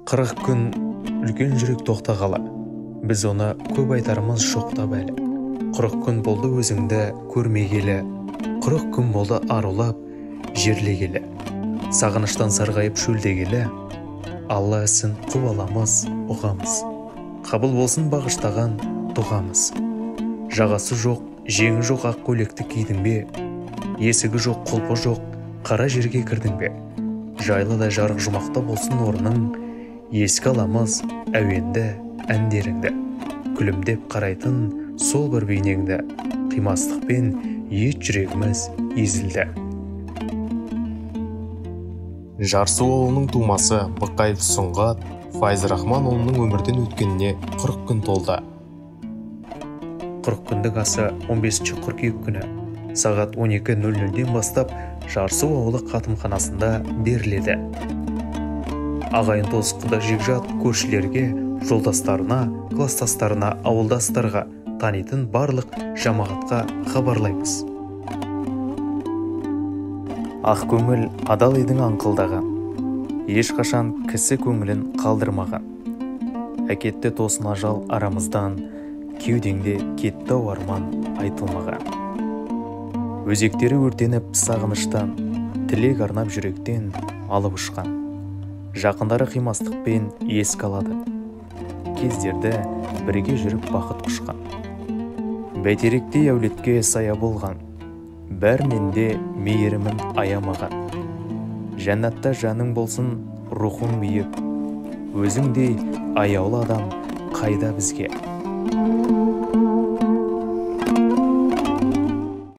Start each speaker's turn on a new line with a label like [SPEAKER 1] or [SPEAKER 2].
[SPEAKER 1] 40 күн үлкен жүрек тоқтағалы, біз оны көп айтарымыз жоқтап әлі. 40 күн болды өзіңді көрмегелі, 40 күн болды арулап жерлегелі. Сағыныштан сарғайып шөлдегелі, Алла ісін құп аламыз, ұғамыз. Қабыл болсын бағыштаған дұғамыз. Жағасы жоқ, жеңі жоқ ақ көйлекті кидің бе? Есігі жоқ, құлпы жоқ, қара жерге кірдің бе? Жайлы да жарық жұмақта болсын орның, еске аламыз әуенді әндеріңді. Күлімдеп қарайтын сол бір бейнеңді, қимастықпен ет жүрегіміз езілді.
[SPEAKER 2] Жарсу ауылының тумасы Бықаев Сұңғат Файзрахманұлының өмірден өткеніне 40 күн толды.
[SPEAKER 1] 40 күндік асы 15 қыркүйек күні сағат 12:00-ден бастап Жарсу ауылы қатымханасында беріледі. Ағайын туыс, құда жекжат, көршілерге, жолдастарына, кластастарына, ауылдастарға, танитын барлық жамағатқа хабарлаймыз. Ақ көңіл адал едің аңқылдаған, ешқашан кісі көңілін қалдырмаған. Әкетті тосын ажал арамыздан, кеудеңде кетті ау арман айтылмаған. Өзектері өртеніп сағыныштан, тілек арнап жүректен алып ұшқан. Жақындары қимастықпен еске алады, кездерді бірге жүріп бақыт құшқан. Бәйтеректей әулетке сая болған, бәрінен де мейірімін аямаған. Жәннатта жаның болсын, рухың биік, өзіңдей аяулы адам қайда бізге?